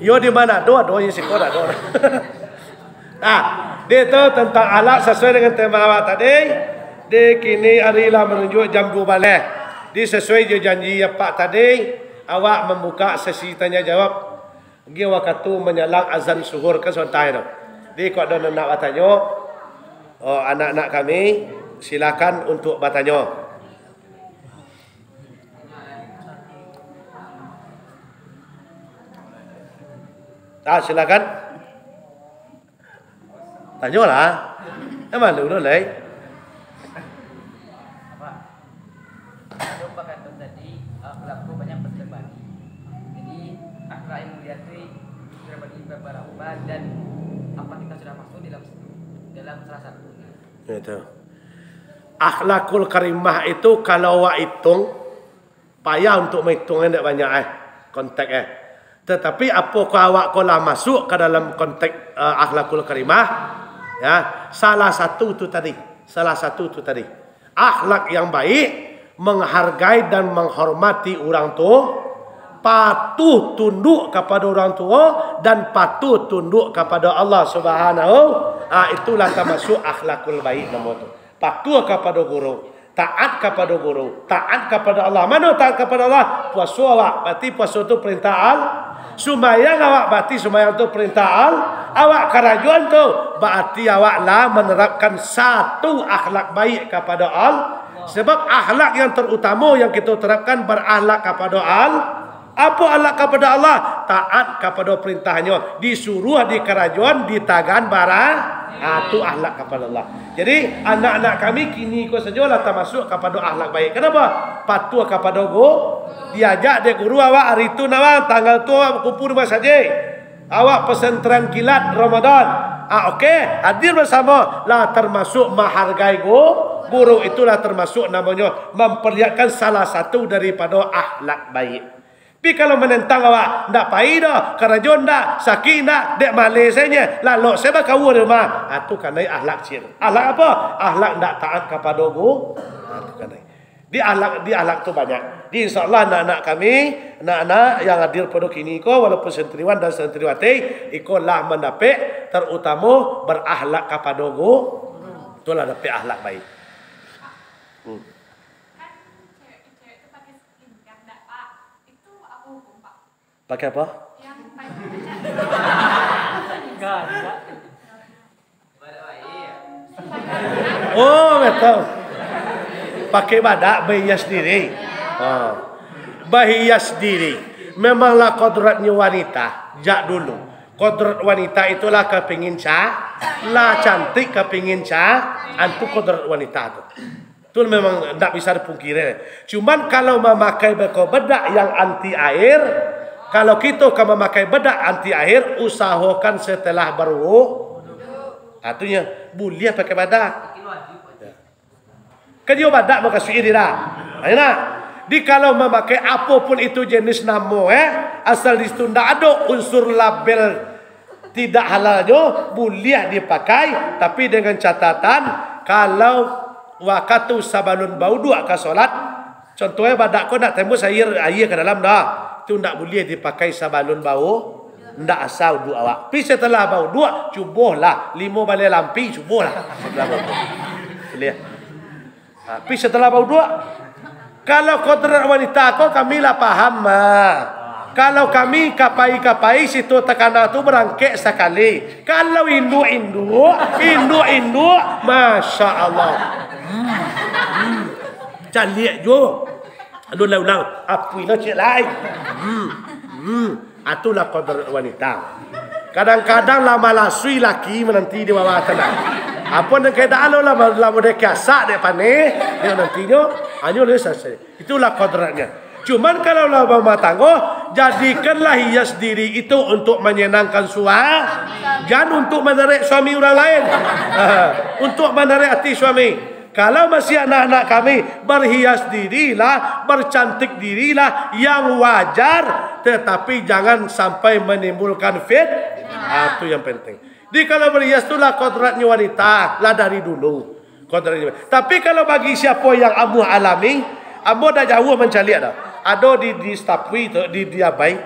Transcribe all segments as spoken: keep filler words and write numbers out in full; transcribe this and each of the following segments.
Yo di Manado ado, yo siko ado. Nah, di tu tentang akhlak sasuai dengan tema awak tadi. Di kini ari lah manunjuak jam duo baleh. Di sasuai jo janji apak tadi, awak mambuka sesi tanya jawab. Gi wakatu manjalang azan suhur kan sontai tu. Di kok ado nan nak batanyo, oh, anak-anak kami, silakan untuk batanyo. Ah, silakan. Tanyolah. Yang mana dulu, Lai? Apa? Kalau bakato tadi, eh, pelaku banyak berterbagi. Jadi, akhlak yang mulia tu terbagi beberapa dan apa kita sudah masuk dalam, dalam salah satunya. Itu. Akhlakul karimah itu kalau awak hitung, payah untuk menghitung, indak banyak, eh, konteks, eh. Tetapi apokoh awak ko lah masuk ka dalam konteks, eh, akhlakul karimah, ya, salah satu tu tadi, salah satu tu tadi. Akhlak yang baik, menghargai dan menghormati urang tuo, patuh tunduk kapado urang tuo, dan patuh tunduk kapado Allah Subhanahu, ah, itulah tamasuk akhlakul baik namo tu. Patuh kapado guru, taat kapado guru, taat kapado Allah. Mano taat kapado Allah? Puaso awak, barati puaso tu perintah Allah. Sumbayang awak, barati sumbayang tu perintah Allah. Awak karajoan tu, barati awak lah menerapkan satu akhlak baik kapado Allah. Sebab akhlak yang terutamo yang kito terapkan berakhlak kapado Allah. Apo akhlak kapado Allah? Taat kapado perintah-Nyo, disuruah, dikarajoan, ditagan bara-, ah, tu akhlak kapado Allah. Jadi, anak-anak kami kini ko sajo lah tamasuak kapado akhlak baik. Kenapa? Patuah kapado gu-, diajak dek guru awak hari tu, nak bang, tanggal tu awak bakumpul di masajik. Awak pesantren kilat Ramadan. Ah, oke, hadir bersama. Lah termasuk menghargai gu-, guru, itulah termasuk namonyo memperlihatkan salah satu daripado akhlak baik. Tapi kalau manentang awak, ndak pai doh, karajo ndak, sakik ndak, dek maleh sajo, lalok sajo bakaua di rumah. Ah, tu kanai akhlak ciek. Akhlak apo? Akhlak ndak taat kapado gu-, ah, tu kanai. Di akhlak, di akhlak tu banyak. Di insya Allah anak-anak kami, anak-anak yang hadir pado kini ko, walaupun santriwan dan santriwati, iko lah mandapek, terutamo berakhlak kapado gu-, tu lah dapek akhlak baik. Hmm. Pakai apa? Oh, betul. Pakai badak, bahias diri. Ha. Bahias diri. Memanglah kodratnyo wanita, jak dulu. Kodrat wanita itulah kepingin ca-, lah cantik, kepingin ca-, antu kodrat wanita tu. Tu memang ndak bisa dipungkiri. Cuman kalau mamakai beko bedak yang anti air, kalau kito ka mamakai bedak anti air, usahokan setelah baru-, artinyo, buliah pakai badak. Kan iyo badak mukasuik diri dah. Ayo nak. Di kalau mamakai apo pun itu jenis namo, eh, asal di situ ndak ado unsur label tidak halalnyo, buliah dipakai, tapi dengan catatan, kalau wakatu sabalun bauduak ka solat, contohnyo badak ko ndak tembus aia, aia ka dalam dah, tu ndak buliah dipakai sabalun bau-, ndak asa uduak awak. Tapi setelah bauduak, cubolah, limo baleh lampi, cubolah. Setelah bauduak. Buliah. Ha, tapi setelah bauduak, kalau kodrat wanita ko kami lah paham mah. Kalau kami kapai-kapai situ takana tu barangkek sakali. Kalau induak-induak, induak-induak, masya Allah. Hmm, hmm. Caliak juo. Alun lah ulang. Apuih lo ciek lai. Hmm, hmm. Itulah kodrat wanita. Kadang-kadang lah malasui laki mananti di bawah tanah. Apo nan keadaan lo lah, lah model kiasak dek paneh, dek nantinyo, hanyo lah selesai. Itulah kodratnya. Cuman kalau lah rumah tangga, jadikanlah hias diri itu untuk menyenangkan sua-, jangan untuk menarik suami orang lain. Untuk menarik hati suami. Kalau masih anak-anak kami, berhias dirilah, bercantik dirilah yang wajar, tetapi jangan sampai menimbulkan fit-, ah, tu yang penting. Jadi kalau berhias tu lah kodratnya wanita, lah dari dulu. Kodratnya. Tapi kalau bagi siapa yang ambo alami, ambo dak jauh mancaliak dah. Ado di, di Stapui tu, di, di Abai.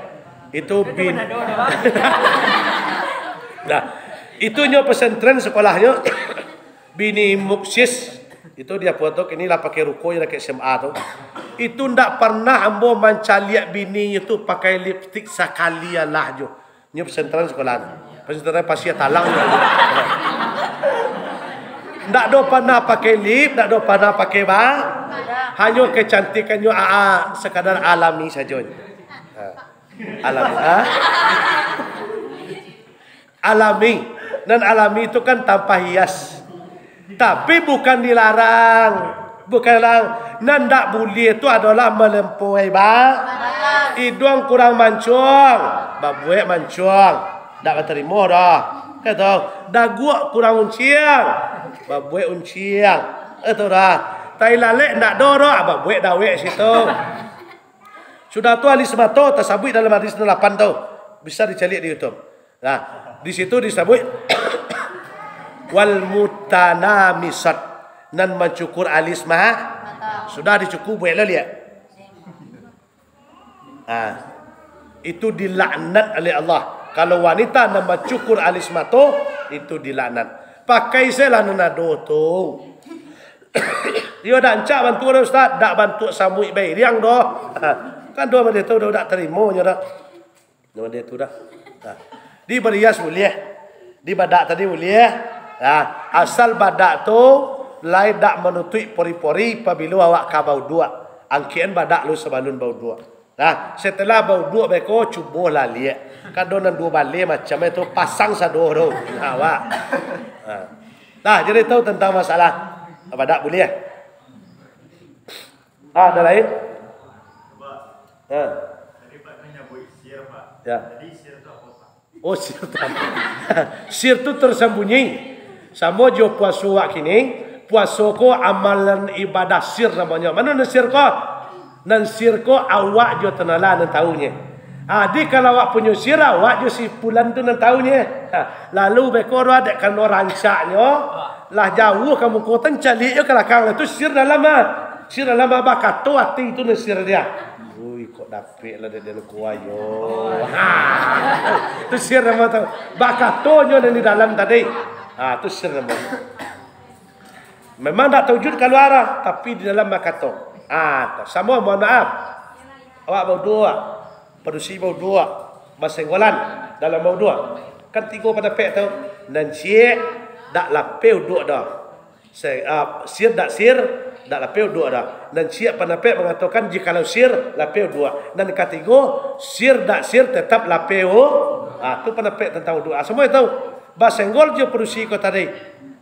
Itu bin. Nah, itu nyo pesantren sekolahnyo. Bini Muksis itu dia foto kini lah pakai ruko yang dekat S M A tu. Itu ndak pernah ambo mancaliak bininyo tu pakai lipstik sakali alah jo. Nyo pesantren sekolah. Pesantren Pasir Talang. Ndak do pernah pakai lip, ndak do pernah pakai ba. Hanyo kecantikannyo aa sekadar alami sajo. Ha. Alami, ha? Alami. Nan alami itu kan tanpa hias. Tapi bukan dilarang. Bukan larang. Nan ndak buliah tu adolah melampaui ba. Iduang kurang mancuang, babuek mancuang. Ndak batarimo doh. Kato, daguak kurang unciang, babuek unciang. Kato doh. Tai lalek ndak do doh, babuek dawek situ. Sudah tu alis mato tasabuik dalam hadis nan lapan tu. Bisa dicaliak di YouTube. Nah, di situ disabuik wal mutanamisat, nan mancukur alis mah. Sudah dicukur buek lah liak. Ah, itu dilaknat oleh Allah. Kalau wanita nan mancukur alis mato, itu dilaknat. Pakai sajolah nan ado tu. Iyo dak rancak bantuak doh, Ustaz, dak bantuak samuik bairiang doh. Ha, kan doh model tu doh, dak tarimo nyo doh. Model tu doh. Ha. Di barias buliah. Di badak tadi buliah. Ha, asal badak tu lai dak manutuik pori-pori pabilo awak ka bauduak. Angkekan badak lu sabalun bauduak. Nah, setelah bauduak beko, cubolah liak. Kan ado nan duo baleh macam tu, pasang sado tu. Nah, awak. Nah. Nah, jadi tahu tentang masalah badak buliah. Ah, ada lain? Ha. Ya. Oh, sir tu apa? Sir tu tersembunyi. Samo jo puaso wak kini, puaso ko amalan ibadah sir namonyo. Mano nan sir ko? Nan sir ko awak jo Tuhan Allah nan tahunyo. Jadi kalau awak punyo sir, awak jo si pulan tu nan tahunyo. Ha, lalu beko doh dek karano rancaknyo, lah jauah ka muko tu, caliak jo ka lakang lah. Tu sir dalam ah. Sir dalam ah, bakato ati tu nan sir dia. Ui, kok dapek lah dek den kuayo. Ha. Tu sir namo tu. Bakatonyo nan di dalam tadi. Ha, tu sir namo. Memang dak taujud kaluar, tapi di dalam bakato. Ha, tu. Samo, mohon maaf. Awak bauduak. Padusi bauduak. Basenggolan dalam bauduak. Kan tigo pandapek tu. Nan ciek dak lapeh uduak doh. Se-, ah, sir dak sir, dak lapeh uduak doh. Nan ciek pandapek mangatokan, jikalau sir, lapeh uduak. Nan katigo, sir dak sir tetap lapeh u-, ah, tu pandapek tantang uduak. Ah, samua tahu. Basenggol jo padusi ko tadi.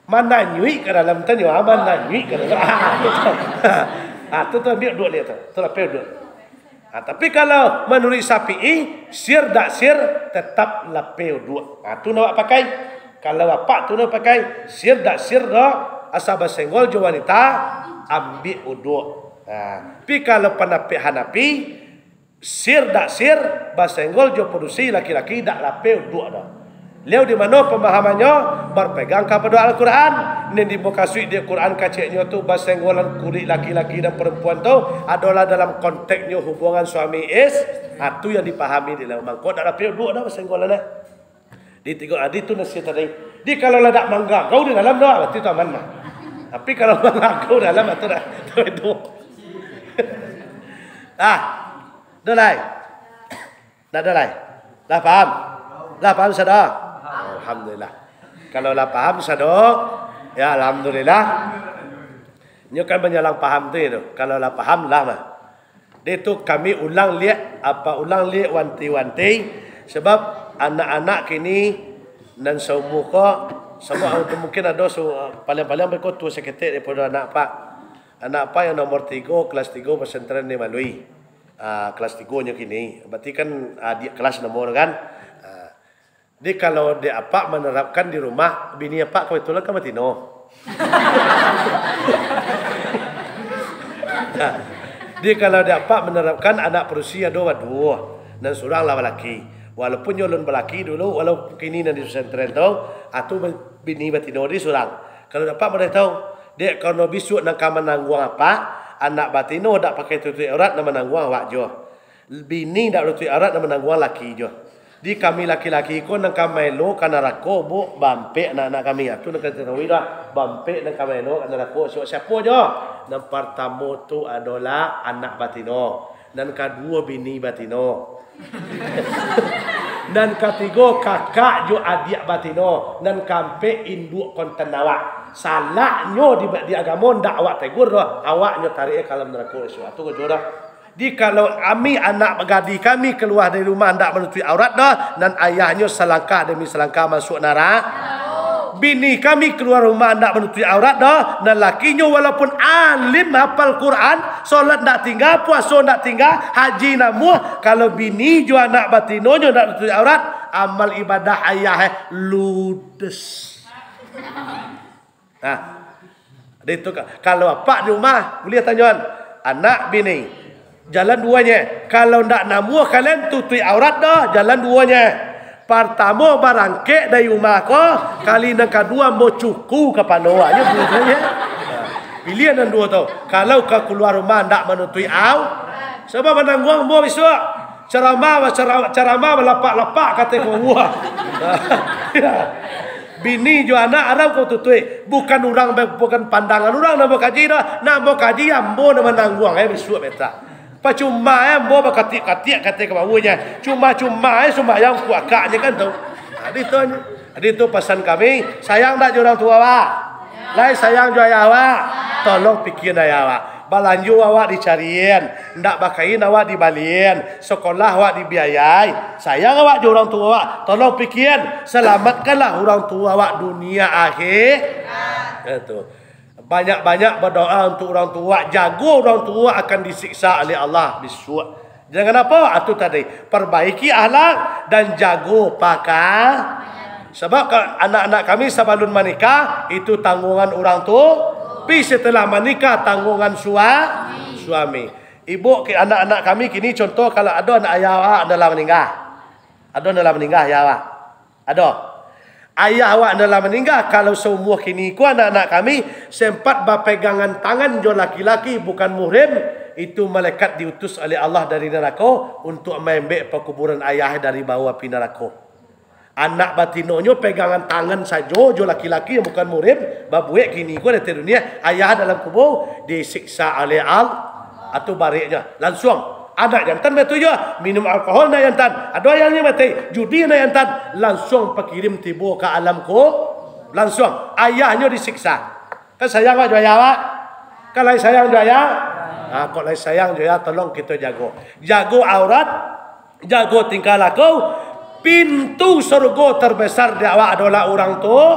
Mananyuik ka dalam tanyo, ah, mananyuik ka dalam. Ah, tu, tu ambiak uduak liak tu. Tu lapeh uduak. Ha, tapi kalau manuruik Syafi'i, sir dak sir, tetap lapeh uduak. Ha, tu nan awak pakai. Kalau apak tu nan pakai, sir dak sir doh, asa basenggol jo wanita, ambiak uduak. Ha, tapi kalau pandapek Hanafi, sir dak sir, basenggol jo padusi laki-laki, dak lapeh uduak doh. Liau di mano pamahamannyo? Barpegang kapado Al-Quran. Nan dimukasuik di Quran keceknyo tu basenggolan kulik laki-laki dan perempuan tu adolah dalam konteksnyo hubungan suami is-, ah, tu yang dipahami di dalam mangko dak lapeh uduak dah basenggolan eh. Di tigo adi tu nasihat tadi. Di kalau lah dak manggagau di dalam dah, berarti tu aman mah. Tapi kalau manggagau dalam, tu dah, tu itu. Ah, dah lai. Ndak ado lai? Lah paham? Lah paham sado? Alhamdulillah. Kalau lah paham sado, ya alhamdulillah. Nyo kan manyalang paham tu, itu. Kalau lah paham, lah mah. Dek tu kami ulang liak, apa ulang liak wanti-wanti, sabab anak-anak kini nan saumur ko, sabab mungkin ado su-, paling-paling beko tuo saketek daripado anak apak. Anak apak yang nomor tigo, kelas tigo pesantren di Malui. Ah, kelas tigo nyo kini. Berarti kan adiak kelas namo tu kan. Ah. Jadi kalau dek apak menerapkan di rumah, bini apak kebetulan kan batino. Nah, jadi kalau dek apak menerapkan anak padusi ado baduo, nan surang lah balaki. Walaupun nyo alun balaki dulu, walau kini nan di pesantren tu, atu bini batino di surang. Kalau dek apak mode tu, dek karano bisuak nan ka manangguang apak, anak batino dak pakai tutuik aurat nan manangguang awak juo. Bini ndak manutuik aurat nan manangguang laki jo. Di kami laki-laki ko nan ka maelo ka narako, Buk, bampek anak-anak kami. Ah, tu nan ka diketahui dah. Bampek nan ka maelo ka narako, siapa-siapa jo. Nan partamo tu adolah anak batino. Nan kaduo bini batino. Nan katigo kakak jo adiak batino. Nan kaampek induak kontan awak. Salahnyo di, di agamo ndak awak tegur doh. Awaknyo tarik ka dalam narako isuak. Tu ko jo dah. Di kalau kami, anak gadih kami kalua dari rumah ndak manutuik aurat doh, nan ayahnyo salangkah demi salangkah masuak narako. Bini kami kalua rumah ndak manutuik aurat doh, nan lakinyo walaupun alim, hafal Quran, solat ndak tingga, puaso ndak tingga, haji namuah, kalau bini jo anak batinonyo ndak manutuik aurat, amal ibadah ayah, eh, ludes. Nah, itu ka-, kalau apak di rumah, buliah tanyoan, anak bini, jalan duonyo. Kalau ndak namuah kalian tutuik aurat doh, jalan duonyo. Partamo barangkek dari rumah ko, kali nan kaduo ambo cuku kapalo, ayo duonyo. Nah, piliah nan duo tu. Kalau ka kalua rumah ndak manutuik au-, sabab manangguang ambo bisuak. Caramah, cara-, caramah balapak-lapak kato ko. Bini jo anak aram ko tutuik. Bukan urang, bukan pandangan urang nan bakaji doh. Nan bakaji ambo nan manangguang, eh, bisuak beta. Pacuma, eh, ambo bakatiak-katiak kato ka bawonyo. Cuma-cuma, eh, sumbayang kuakaknyo kan tu. Nah, di tu, di tu pasan kami, sayang ndak jo urang tuo, Pak? Lai sayang jo ayah awak? Tolong pikian ayah awak. Balanjo awak dicarian, ndak bakain awak dibalian, sakolah awak dibiayai. Sayang awak jo urang tuo awak, tolong pikian, salamatkanlah urang tuo awak dunia akhirat. Itu. Banyak-banyak badoa untuk urang tuo awak, jago urang tuo awak akan disiksa oleh Allah bisuak. Jangan apo, atu tadi, perbaiki akhlak dan jago pakaian. Sabab ka-, anak-anak kami sabalun manikah, itu tanggungan urang tuo. Tapi setelah manikah, tanggungan sua-, suami. Ibu, ki-, anak-anak kami kini, contoh, kalau ado anak ayah awak nan lah maningga. Ado nan lah maningga ayah awak. Ado. Ayah awak nan lah maningga, kalau saumua kini ko anak-anak kami sempat bapegangan tangan jo laki-laki bukan muhrim, itu malaikat diutus oleh Allah dari narako untuk maembek pakuburan ayah dari bawah api narako. Anak batinonyo pegangan tangan sajo jo laki-laki yang bukan muhrim, babuek kini ko di ateh dunia, ayah dalam kubur disiksa oleh Allah. Atu bareknyo, lansuang. Anak jantan baitu juo, minum alkohol anak jantan. Ado ayangnyo mati, judi anak jantan. Lansuang pakirim tibo ka alam ko-, lansuang. Ayahnyo disiksa. Kan sayang awak jo ayah awak? Kan lai sayang jo ayah? Ha, kok lai sayang jo ayah, tolong kito jago. Jago aurat, jago tingkah laku. Pintu surgo terbesar di awak adolah urang tuo.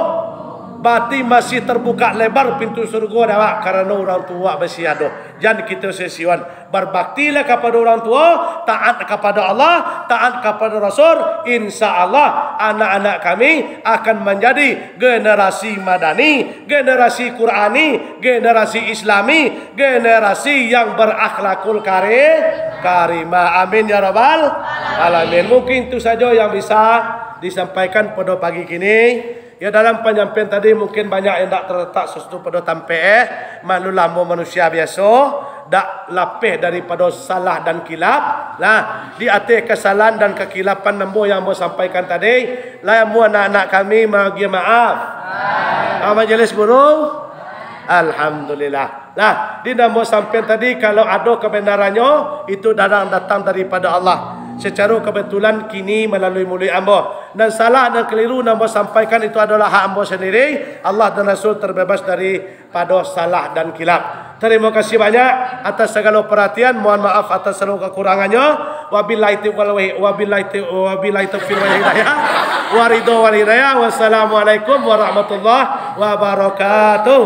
Barati masih terbuka lebar pintu surgo di awak karano urang tuo awak masih ado. Jan kito sia-siakan. Berbaktilah kapado urang tuo, taat kapado Allah, taat kapado Rasul. Insya Allah, anak-anak kami akan manjadi generasi madani, generasi Qurani, generasi Islami, generasi yang berakhlakul kari-, karimah. Amin ya rabbal alamin. Mungkin itu sajo yang bisa disampaikan pado pagi kini. Ya, dalam panyampaian tadi mungkin banyak yang ndak terletak sesuatu pado tampek, eh. Maklumlah, ambo manusia biaso, ndak lapeh daripado salah dan kilap. Lah, di ateh kesalahan dan kekilapan ambo yang ambo sampaikan tadi, lah ambo anak-anak kami maagiah maaf. Ah, majelis guru? Alhamdulillah. Lah, di nan ambo sampaian tadi, kalau ado kebenarannyo, itu darang datang daripado Allah. Secaro kebetulan kini malalui muluik ambo. Nan salah, nan keliru, nan ambo sampaikan itu adolah hak ambo sandiri. Allah dan Rasul terbebas daripado salah dan kilap. Tarimo kasih banyak atas sagalo perhatian. Mohon maaf atas sagalo kekurangannyo. Wabillahi taufiq wal, wabillahi tau-, wabillahi taufiq wal hidayah. Waridho wal hidayah. Wassalamualaikum warahmatullahi wabarakatuh.